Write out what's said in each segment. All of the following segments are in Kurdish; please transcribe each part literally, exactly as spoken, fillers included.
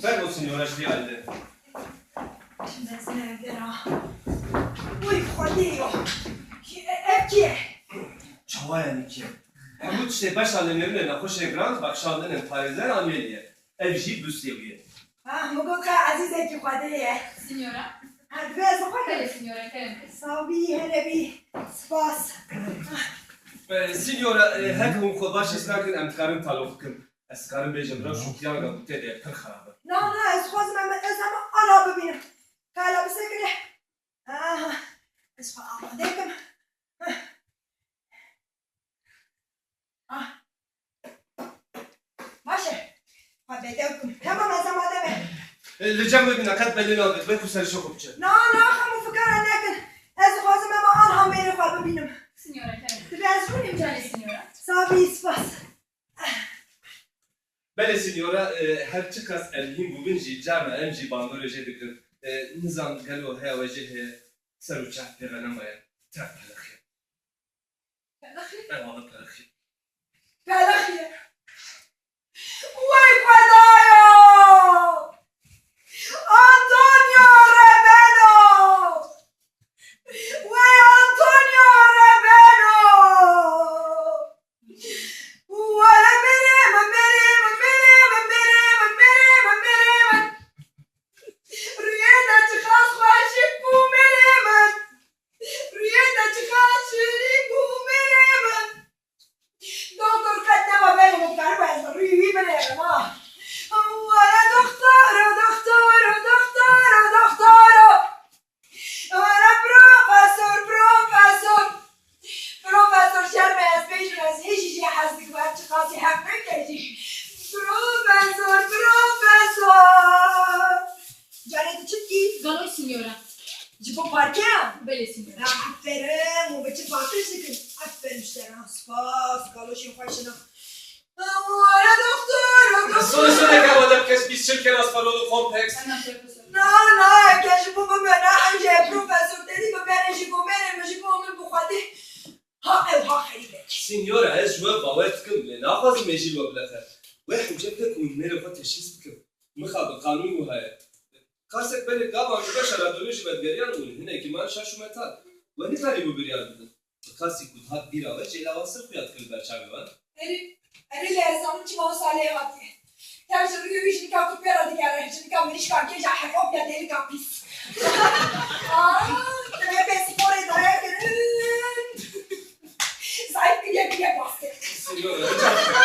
Fermo, signora, ştî halde. Şimdi sinevdera. Uy, Xwedê yo. Ev kî ye? Çawa yani kî ye? Hemû tiştê beşa li nêrînê nexweşê giran bexşandin in parêzer an mêliye. Ev jî bûstê wî ye. Ah, min got ka ezîzekî Xwedê ye. Signora. Ha, divê ez xwe Belê, signora, kerem. Sawbî, hele bî. Spas. E, signora, e, heke hûn xwe baş his nakin, em dikarin taloq bikin. Ez dikarim bêjim, rewş û piyanka ku tê de ye pir xerab e. Na, na, ez dixwazim em, ez hema ana bibînim. Ka hela bisekine. Aha, ez xwe amade bikim. Ah. Baş e. Xwe bedew bikim. Tamam, ez amade me. E, li cem bibîne, qet belê nabe, wek ku serişê xwe biçe. Na, na, xem û fikara nekin. Ez dixwazim hema anha mêrê xwe bibînim. Signora, kerem. Divê ez rûnîm canê. Belê, signora. Sabî, spas. Belê, signora, e, her çiqas em hîn bûbin jî, carna em jî bandorê jê digirin. E, nizam gelo heya we jê heye, ser û çav pê ve nemaye, tev pelexiye. Pelexiye? Eyvallah, pelexiye. Pelexiye. Wey Xwedaya! Antonio Rebelo! Wey Antonio Rebelo! Were mêrê min, mêrê min, mêrê min, mêrê min, mêrê min, mêrê min. Rûyê te çiqas xweşik bû mêrê min. Rûyê te çiqas şîrîn bû mêrê min. Doktor qet nema berê min, dikariba ez rûyê wî binêrim ha. Were doxtoro, doxtoro, doxtoro, doxtoro. Were profesor, profesor. Profesor, şerm e ez bêjim, ez hê jî jê hez dikim, her çiqasî heq bike jî. Profesor, profesor. Carê tu çi dikî? Galoş, signora. Ji bo parkeya? Belê, signora. Ya, aferin, û bi çi paqij dikin? Aferin ji te re, spas, galoşên xweş in. Were doxtor, doxtor. Sone, sone, gava dem kes bîst çil keras parolu kompleks. Tamam, profesor. Na, na, eke ji bo bibe, na, ence profesor tedî bibe, ne ji bo mêrê min, ji bo min bi Xwedê. Ha ew, ha xerîbek. Signora, ez ji we bawer dikim, lê naxwazim mêjî li we bilexe. We hewce bide ku min mêrê xwe teşhîs bikim. Mixabin, qanûn wiha ye. Qasek belê gavan ji beşa radyoyê jî vedigeriyan û hinekî man şaş û metal. We nikarîbû biryar bidin. Bi qasî ku dihat bîra we, jêla we sir xuya dikir li ber çavê we. Erê, erê lê ez zanim çima wisa lê hatiye. Tev ji rûyê wî jinika ku pê re digere, jinika mirîşka gêj a herop ya dêlika pîs. Aa, divê pê sporê daye kirin. Zayıf kiriye kiriye basket. Signora, rica dikim.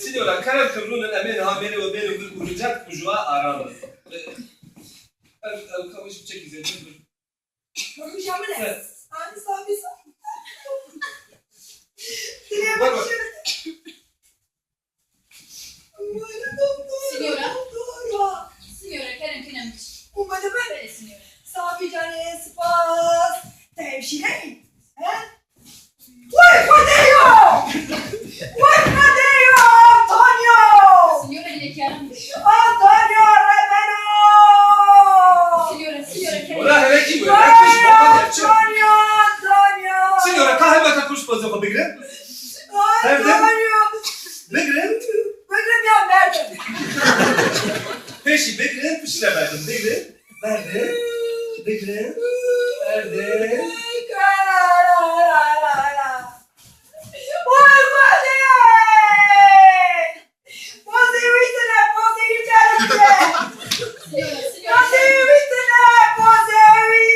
Signora, kerem kim rûnin, em ê niha mêrê we bêrin vir û rica dikim ji we aram bin. Ev, ev kawî ji çekî zêtir bir. Rûja min e. He. Ani sabî sabî. Dilê min şir. Signora. Signora, kerem kinem biç. Belê, signora. Sabî canê, spas. Te hemşîre yî? He? Wey Xwedê yo! Wey Xwedê yo! Antonio! Signora, yine kiyaram. Antonio Rebelo! Signora, signora, kerem. Wala hele kî were, Wey kî ji bo xwe derçe. Antonio, Antonio! Signora, ka hema ka kuş pozê xwe bigre. Antonio! Bigrin. Bigrin ya merdim. Pêşî bigrin, piştre merdim. Bigrin. Berdin. Bigrin. Berdin. Vay, vay, vay. Pozê wî tune, pozê wî tune. Pozê wî tune, pozê wî.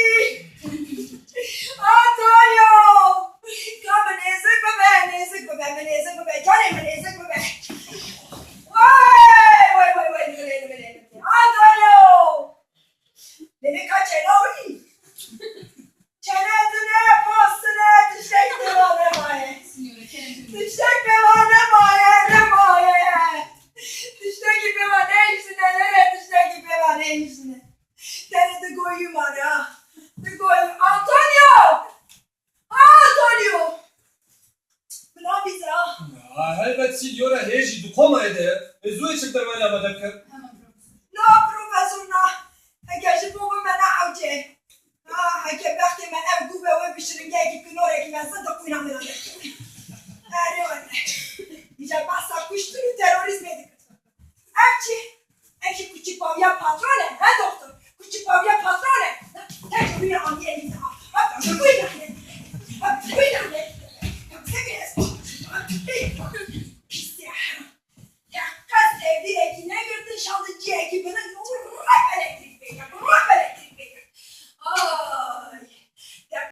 Antonio! Ka min nêzik bibe, nêzik bibe, min nêzik bibe, canê min nêzik bibe. Wey, wey, wey, wey, nimilê, nimilê, nimilê. Antonio! Lê vê ka çêna wî. Çene tune, poz tune, tiştek pê ve nemaye. Tiştek pê ve nemaye, nemaye. Tiştekî pê ve nehiştine, nere tiştekî pê ve nehiştine. Tenê di goyî mane ha. Elbet Sîlyora hê jî di komayê de ye. Ez wê çi bi te mala me de bikim? Na profesor na. Heke ji bo me ne ewce. Ha, heke bextê me ev bû be wê bi şiringeyekî kinorekî me zin di qûna min de. Erê wele. Îca